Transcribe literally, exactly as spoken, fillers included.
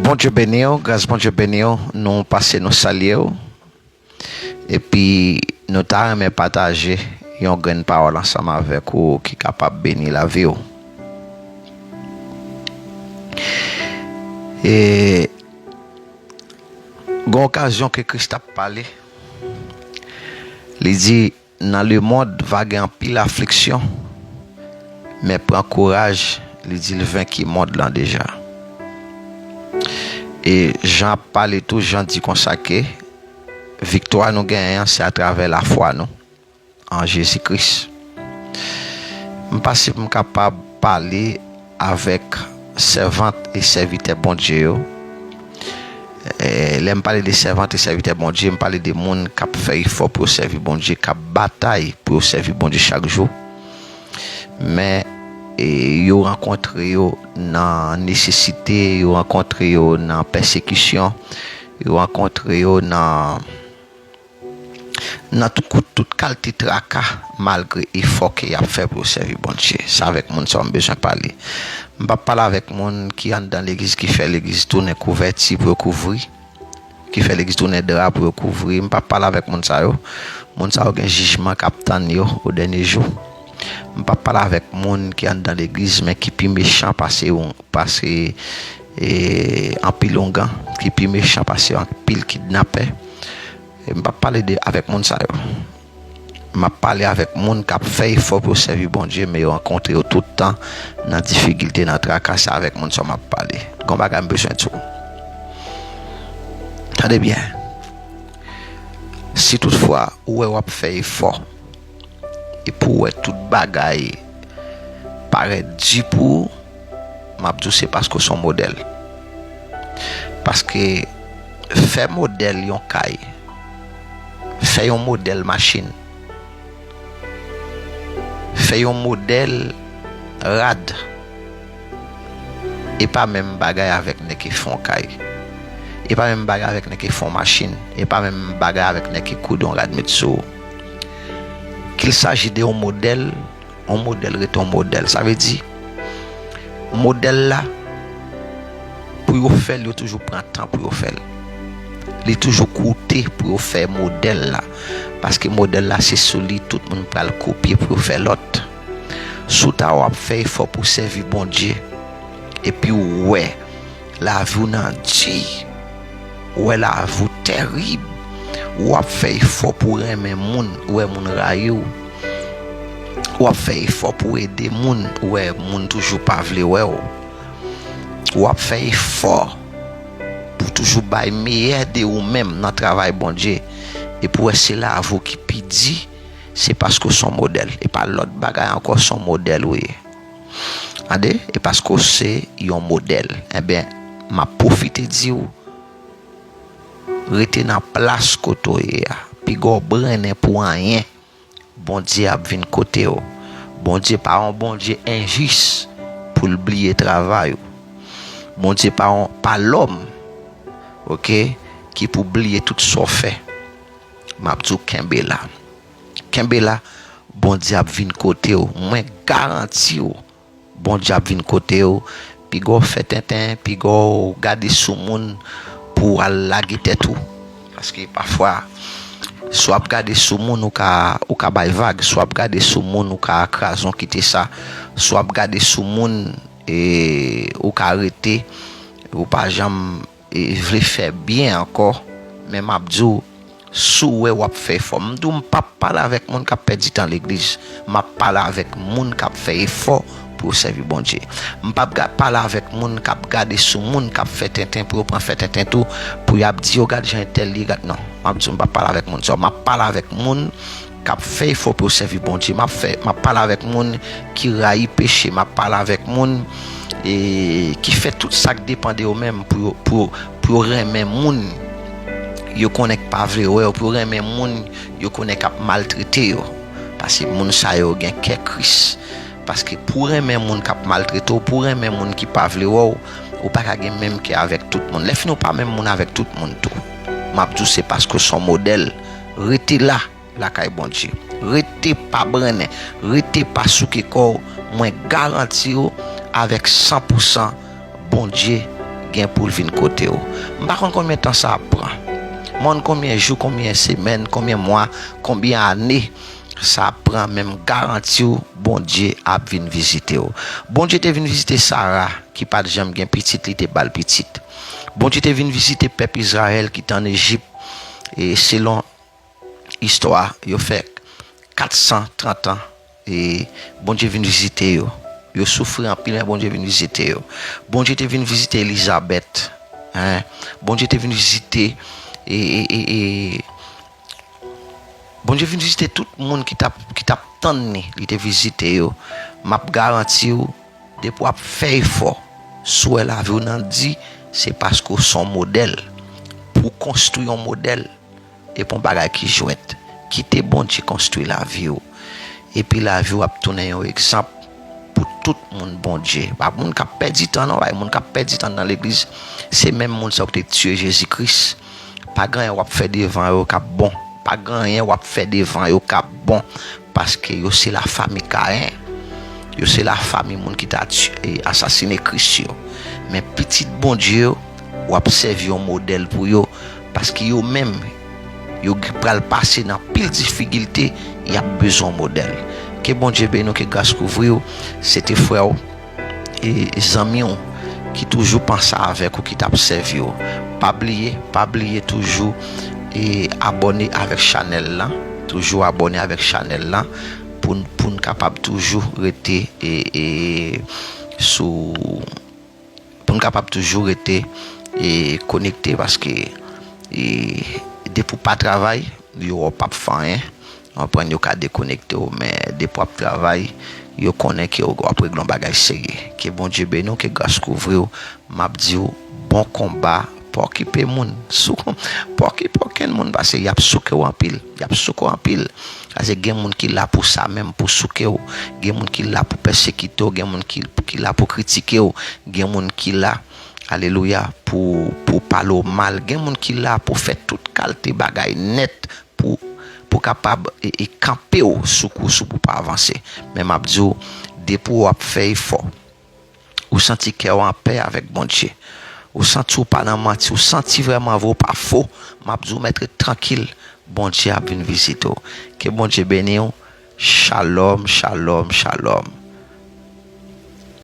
Bondye beni w, gras Bondye beni w. Nou pase nou salye w. Epi nou ta renmen pataje yon grenn pawòl ansanm avèk ou ki kapab beni lavi w. E gen okazyon ke Kris t ap pale, li di, nan lemonn va gen anpil afliksyon, men pran kouraj, li di l venki mond lan deja. E Jan ap pale tou, Jan di konsa ke viktwa nou genyen an se atravè lafwa nou an Jezi Kris. M pa si m kapab pale avèk sèvant e sèvitè Bondye yo. E, lè m pale de sèvant e sèvitè Bondye, m pale de moun k ap fè efò pou yo sèvi Bondye, k ap batay pou yo sèvi Bondye chak jou. Men, e, yo rankontre yo nan nesesite, yo rankontre yo nan pèsekisyon, yo rankontre yo nan, nan tout, tout kalite traka, malgre efò ke y ap fè pou yo sèvi Bondye. Se avèk moun sa yo m bezwen pale. M p ap pale avèk moun ki anndan legliz, ki fè legliz tounen kouvèti pou yo kouvri, ki fè legliz tounen dra pou yo kouvri. M p ap pale avèk moun sa yo. Moun sa yo gen jijman k ap tann yo o dènye jou. M p ap pale avèk moun ki anndan legliz, men ki pi mechan pase yon, pase, e, anpil oungan, ki pi mechan pase anpil kidnapè. E m p ap pale de, avèk moun sa yo. M ap pale avèk moun k ap fè efò pou yo sèvi Bondye, men yo rankontre yo tout tan nan difikilte, nan traka. Se avèk moun sa yo m ap pale. Gon bagay m bezwen di w. Tande byen. Si toutfwa ou wè w ap fè efò, epi w wè tout bagay parèt di pou ou, m ap di w se paske w se yon modèl. Paske fè modèl yon kay, fè yon modèl machin, fè yon modèl rad, e pa menm bagay avèk nèg ki fè yon kay. E pa menm bagay avèk nèg ki fè yon machin. E pa menm bagay avèk nèg ki koud yon rad met sou ou. Qu'il s'agit de yon modèl, yon modèl rete yon modèl. Sa vle di, modèl la, pou yo fè l, yo toujou pran tan pou yo fè l. Li toujou koute pou yo fè modèl la. Paske modèl la, se sou li tout moun pral kopye pou yo fè lòt. Si w ta w ap fè efò pou w sèvi Bondye, epi w wè lavi w nan di, w wè lavi w tèrib, w ap fè efò pou w renmen moun, w wè moun rayi w, w ap fè efò pou w ede moun, w wè moun toujou pa vle wè w, w ap fè efò pou w toujou bay meyè de ou menm nan travay Bondye, epi w wè se lavi w ki pi di, se paske w se yon modèl. E pa lòt bagay ankò, se yon modèl ou ye. Tande, e paske w se yon modèl. Enben, m ap pwofite di w, rete nan plas kote w ye a. Piga w brennen pou anyen, Bondye ap vin kote w. Bondye pa yon Bondye enjis pou l bliye travay ou. Bondye pa yon, pa lòm, oke, ki pou bliye tout sa w fè. M ap di w kenbe la. Kenbe la, Bondye ap vin kote w. Mwen garanti w, Bondye ap vin kote w. Piga w fè tenten, piga w gade sou moun pou w al lage tèt ou. Paske pafwa, si w ap gade sou moun, ou ka, ou ka bay vag. Si w ap gade sou moun, ou ka kraze yon kite sa. Si w ap gade sou moun, e, ou ka rete, ou pa janm e, vle fè byen ankò, men m ap di w, si w wè w ap fè efò, m di w, m p ap pale avèk moun k ap pèdi tan legliz. M ap pale avèk moun k ap fè efò pou yo sèvi Bondye. M p ap ga-, pale avèk moun k ap gade sou moun k ap fè tenten pou yo pran fè tenten tou, pou y ap di yo, "Gad jan entèl ye, gad," non. M ap di w, m p ap pale avèk moun sa yo. M ap pale avèk moun k ap fè efò pou yo sèvi Bondye. M ap fè, m ap pale avèk moun ki rayi peche. M ap pale avèk moun, e, ki fè tout sa k depann de yo menm pou yo, pou yo, pou yo renmen moun yo konnen k pa vle wè yo, pou yo renmen moun yo konnen k ap maltrete yo. Paske moun sa yo gen kè Kris. Paske pou w renmen moun k ap maltrete w, pou w renmen moun ki pa vle wè w, ou pa ka gen menm kè avèk tout moun. Lèfini, ou pa menm moun avèk tout moun tou. M ap di w, se paske w se yon modèl. Rete la, lakay Bondye. Rete pa brennen, rete pa souke kò w. Mwen garanti w avèk san pou san, Bondye gen pou l vin kote w. M pa konn konbyen tan sa ap pran. M pa konn konbyen jou, konbyen semèn, konbyen mwa, konbyen ane sa ap pran, men m garanti w, Bondye ap vin vizite w. Bondye te vin vizite Sara, ki pa t janm gen pitit, li te ba l pitit. Bondye te vin vizite pèp Izrayèl ki te ann Ejip, e selon istwa, yo fè kat san trant an, e Bondye vin vizite yo. Yo soufri anpil, men Bondye vin vizite yo. Bondye te vin vizite Elizabèt. Hein? Bondye te vin vizite, e, e, e, e, Bondye vin vizite tout moun ki t ap, ki t ap tann li. Li te vizite yo. M ap garanti w, depi w ap fè efò, si w wè lavi w nan di, se paske w se yon modèl. Pou w konstwi yon modèl, epi yon bagay ki jwèt. Kite Bondye konstwi lavi w. Epi lavi w ap tounen yon egzanp pou tout moun Bondye. Pa moun k ap pèdi tan non, pa moun k ap pèdi tan nan legliz. Se menm moun sa yo ki te tiye Jezi Kris. Pa gen anyen w ap fè devan yo k ap bon. Pa gen anyen w ap fè devan yo k ap bon. Paske yo se lafanmi Kayen. Yo se lafanmi moun ki ta ti-, e, asasine Kris yo. Men pitit Bondye yo, w ap sèvi yon modèl pou yo. Paske yo menm, yo g-, pral pase nan pil difikilte, y ap bezwen modèl. Ke Bondye beni w, ke gras kouvri w. Se te frè w, e zanmi w ki toujou panse avèk ou, ki t ap sèvi w. Pa bliye, pa bliye toujou, e abòne avèk chanèl lan. Toujou abòne avèk chanèl lan pou n, pou n kapab toujou rete, e, e, sou, pou n kapab toujou rete, e, konekte, paske, e, depi w pa travay, yo wè w p ap fè anyen. W konprann, yo ka dekonekte w, men depi w ap travay, yo konnen ke w ap regle yon bagay serye. Ke Bondye beni w, ke gras kouvri w. M ap di w, bon konba, pa okipe moun. Sou, pa okipe okenn moun, paske y ap souke w anpil. Y ap souke w anpil. Paske gen moun ki la pou sa menm, pou souke w. Gen moun ki la pou pèsekite w. Gen moun ki, ki la pou kritike w. Gen moun ki la, alelouya, pou, pou pale w mal. Gen moun ki la pou fè tout kalte bagay nèt pou, pou kapab, e, e kanpe w sou kous ou pou w pa avanse. Men m ap di w, depi w ap fè efò, ou santi kè w anpè avèk Bondye, ou santi w pa nan manti, ou santi vrèman vre w pa fo, m ap di w, mèt ret trankil, Bondye ap vin vizite w. Ke Bondye beni w. Shalom, shalom, shalom.